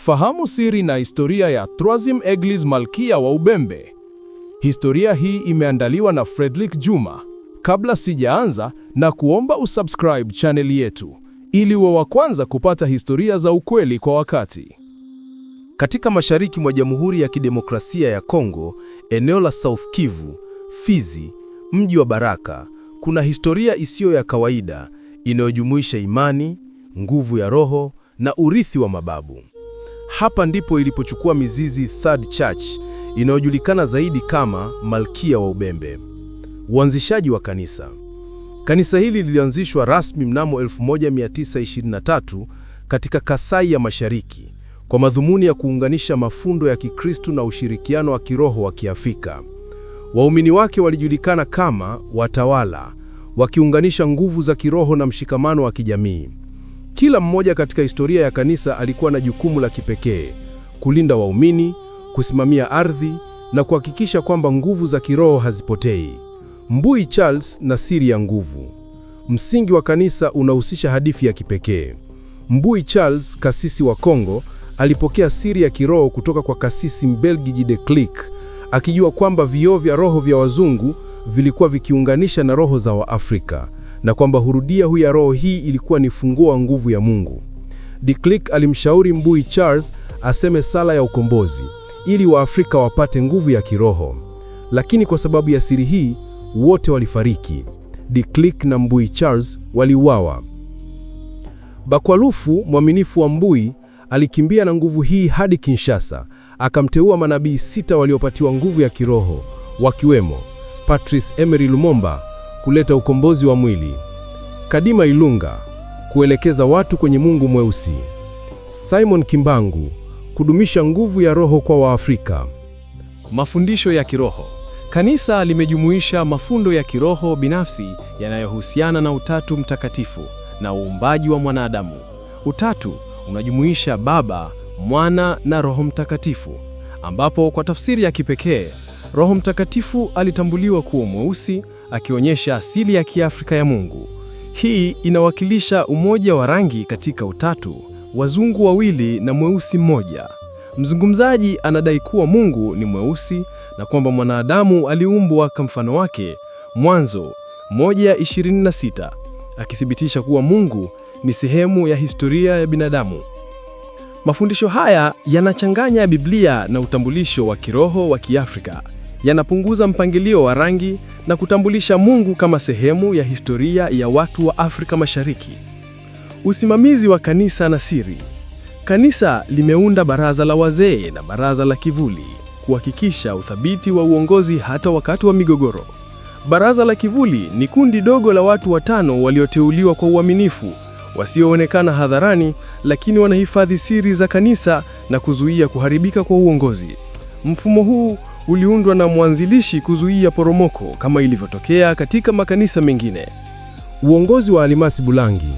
Fahamu siri na historia ya Troisieme Eglise Malkia wa Ubembe. Historia hii imeandaliwa na Fredrick Juma. Kabla sijaanza, na kuomba usubscribe channel yetu ili uwe wa kwanza kupata historia za ukweli kwa wakati. Katika mashariki mwa Jamhuri ya Kidemokrasia ya Kongo, eneo la South Kivu, Fizi, mji wa Baraka, kuna historia isiyo ya kawaida inayojumuisha imani, nguvu ya roho na urithi wa mababu. Hapa ndipo ilipochukua mizizi Third Church inayojulikana zaidi kama Malkia wa Ubembe. Uanzishaji wa kanisa. Kanisa hili lilianzishwa rasmi mnamo 1923 katika Kasai ya Mashariki kwa madhumuni ya kuunganisha mafundo ya Kikristo na ushirikiano wa kiroho wa Kiafrika. Waumini wake walijulikana kama watawala, wakiunganisha nguvu za kiroho na mshikamano wa kijamii. Kila mmoja katika historia ya kanisa alikuwa na jukumu la kipekee: kulinda waumini, kusimamia ardhi na kuhakikisha kwamba nguvu za kiroho hazipotei. Mbui Charles na siri ya nguvu. Msingi wa kanisa unahusisha hadithi ya kipekee. Mbui Charles, kasisi wa Kongo, alipokea siri ya kiroho kutoka kwa kasisi Mbelgiji de Klerk, akijua kwamba vioo vya roho vya wazungu vilikuwa vikiunganisha na roho za Waafrika na kwamba hurudia hu ya roho hii ilikuwa ni funguo wa nguvu ya Mungu. De Klerk alimshauri Mbui Charles aseme sala ya ukombozi ili Waafrika wapate nguvu ya kiroho, lakini kwa sababu ya siri hii wote walifariki. De Klerk na Mbui Charles waliuawa. Bakwalufu, mwaminifu wa Mbui, alikimbia na nguvu hii hadi Kinshasa, akamteua manabii 6 waliopatiwa nguvu ya kiroho, wakiwemo Patrice Emery Lumumba kuleta ukombozi wa mwili, Kadima Ilunga kuelekeza watu kwenye Mungu mweusi, Simon Kimbangu kudumisha nguvu ya roho kwa Waafrika. Mafundisho ya kiroho. Kanisa limejumuisha mafundo ya kiroho binafsi yanayohusiana na Utatu Mtakatifu na uumbaji wa mwanadamu. Utatu unajumuisha Baba, Mwana na Roho Mtakatifu, ambapo kwa tafsiri ya kipekee, Roho Mtakatifu alitambuliwa kuwa mweusi, akionyesha asili ya Kiafrika ya Mungu. Hii inawakilisha umoja wa rangi katika Utatu, wazungu wawili na mweusi mmoja. Mzungumzaji anadai kuwa Mungu ni mweusi na kwamba mwanadamu aliumbwa kwa mfano wake, Mwanzo 1:26, akithibitisha kuwa Mungu ni sehemu ya historia ya binadamu. Mafundisho haya yanachanganya Biblia na utambulisho wa kiroho wa Kiafrika, yanapunguza mpangilio wa rangi na kutambulisha Mungu kama sehemu ya historia ya watu wa Afrika Mashariki. Usimamizi wa kanisa na siri. Kanisa limeunda baraza la wazee na baraza la kivuli kuhakikisha uthabiti wa uongozi hata wakati wa migogoro. Baraza la kivuli ni kundi dogo la watu 5 walioteuliwa kwa uaminifu, wasioonekana hadharani, lakini wanahifadhi siri za kanisa na kuzuia kuharibika kwa uongozi. Mfumo huu uliundwa na mwanzilishi kuzuia poromoko kama ilivyotokea katika makanisa mengine. Uongozi wa Alimasi Bulangi.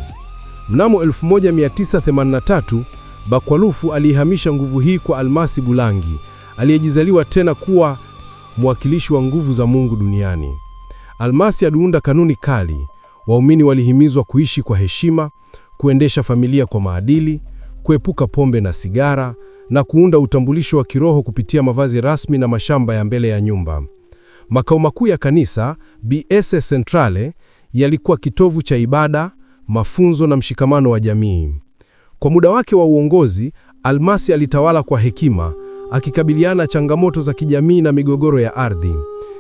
Mnamo 1983, Bakwalufu aliihamisha nguvu hii kwa Almasi Bulangi, aliyejizaliwa tena kuwa mwakilishi wa nguvu za Mungu duniani. Almasi aliunda kanuni kali. Waumini walihimizwa kuishi kwa heshima, kuendesha familia kwa maadili, kuepuka pombe na sigara, na kuunda utambulisho wa kiroho kupitia mavazi rasmi na mashamba ya mbele ya nyumba. Makao makuu ya kanisa, BS Centrale, yalikuwa kitovu cha ibada, mafunzo na mshikamano wa jamii. Kwa muda wake wa uongozi, Almasi alitawala kwa hekima, akikabiliana changamoto za kijamii na migogoro ya ardhi.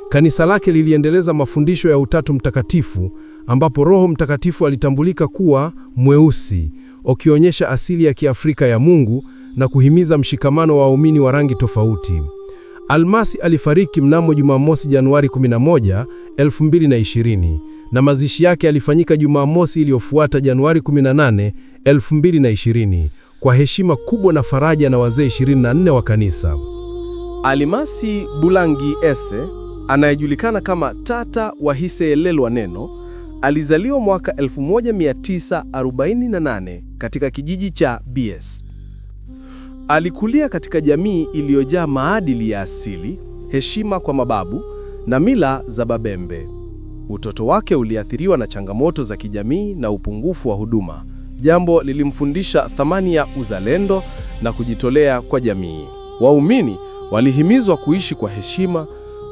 Kanisa lake liliendeleza mafundisho ya Utatu Mtakatifu, ambapo Roho Mtakatifu alitambulika kuwa mweusi, ukionyesha asili ya Kiafrika ya Mungu na kuhimiza mshikamano wa waumini wa rangi tofauti. Almasi alifariki mnamo Jumamosi Januari 11, 2020 na mazishi yake yalifanyika Jumamosi iliyofuata Januari 18, 2020 kwa heshima kubwa na faraja na wazee 24 wa kanisa. Alimasi Bulangi Ese anayejulikana kama Tata wa Hiseelelwa Neno alizaliwa mwaka 1948 katika kijiji cha BS. Alikulia katika jamii iliyojaa maadili ya asili, heshima kwa mababu na mila za Babembe. Utoto wake uliathiriwa na changamoto za kijamii na upungufu wa huduma, jambo lilimfundisha thamani ya uzalendo na kujitolea kwa jamii. Waumini walihimizwa kuishi kwa heshima,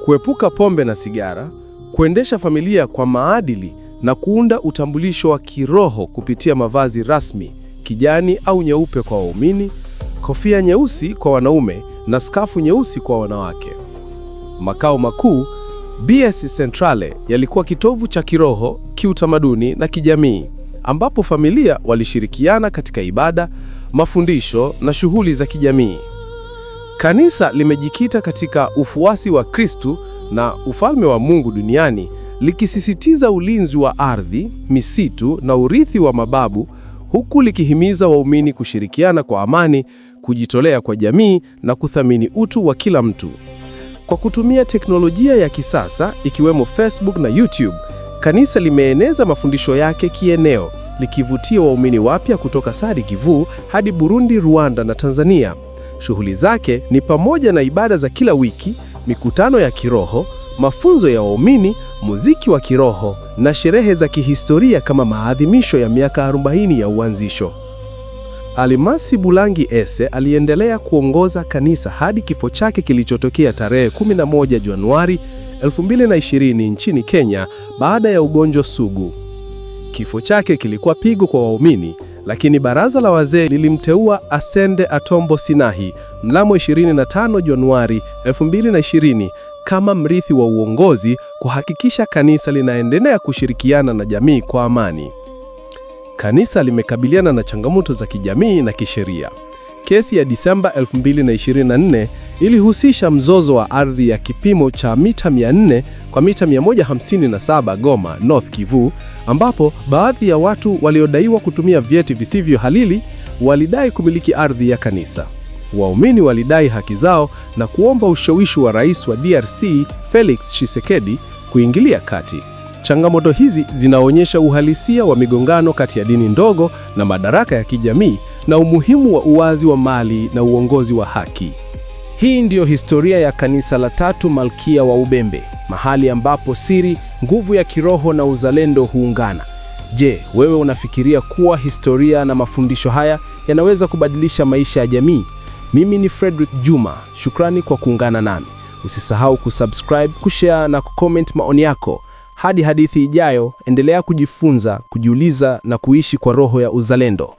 kuepuka pombe na sigara, kuendesha familia kwa maadili na kuunda utambulisho wa kiroho kupitia mavazi rasmi, kijani au nyeupe kwa waumini, kofia nyeusi kwa wanaume na skafu nyeusi kwa wanawake. Makao makuu BS Centrale yalikuwa kitovu cha kiroho, kiutamaduni na kijamii, ambapo familia walishirikiana katika ibada, mafundisho na shughuli za kijamii. Kanisa limejikita katika ufuasi wa Kristu na ufalme wa Mungu duniani, likisisitiza ulinzi wa ardhi, misitu na urithi wa mababu, huku likihimiza waumini kushirikiana kwa amani, kujitolea kwa jamii na kuthamini utu wa kila mtu. Kwa kutumia teknolojia ya kisasa ikiwemo Facebook na YouTube, kanisa limeeneza mafundisho yake kieneo, likivutia waumini wapya kutoka Sud Kivu hadi Burundi, Rwanda na Tanzania. Shughuli zake ni pamoja na ibada za kila wiki, mikutano ya kiroho, mafunzo ya waumini, muziki wa kiroho na sherehe za kihistoria kama maadhimisho ya miaka 40 ya uanzisho. Alimasi Bulangi Ese aliendelea kuongoza kanisa hadi kifo chake kilichotokea tarehe 11 Januari 2020 nchini Kenya baada ya ugonjwa sugu. Kifo chake kilikuwa pigo kwa waumini, lakini baraza la wazee lilimteua Asende Atombo Sinahi mnamo 25 Januari 2020 kama mrithi wa uongozi kuhakikisha kanisa linaendelea kushirikiana na jamii kwa amani. Kanisa limekabiliana na changamoto za kijamii na kisheria. Kesi ya Disemba 2024 ilihusisha mzozo wa ardhi ya kipimo cha mita 400 kwa mita 157 Goma, North Kivu, ambapo baadhi ya watu waliodaiwa kutumia vyeti visivyo halali walidai kumiliki ardhi ya kanisa. Waumini walidai haki zao na kuomba ushawishi wa rais wa DRC Felix Tshisekedi kuingilia kati. Changamoto hizi zinaonyesha uhalisia wa migongano kati ya dini ndogo na madaraka ya kijamii na umuhimu wa uwazi wa mali na uongozi wa haki. Hii ndiyo historia ya kanisa la Tatu Malkia wa Ubembe, mahali ambapo siri, nguvu ya kiroho na uzalendo huungana. Je, wewe unafikiria kuwa historia na mafundisho haya yanaweza kubadilisha maisha ya jamii? Mimi ni Fredrick Juma, shukrani kwa kuungana nami. Usisahau kusubscribe, kushare na kucomment maoni yako. Hadi hadithi ijayo, endelea kujifunza, kujiuliza na kuishi kwa roho ya uzalendo.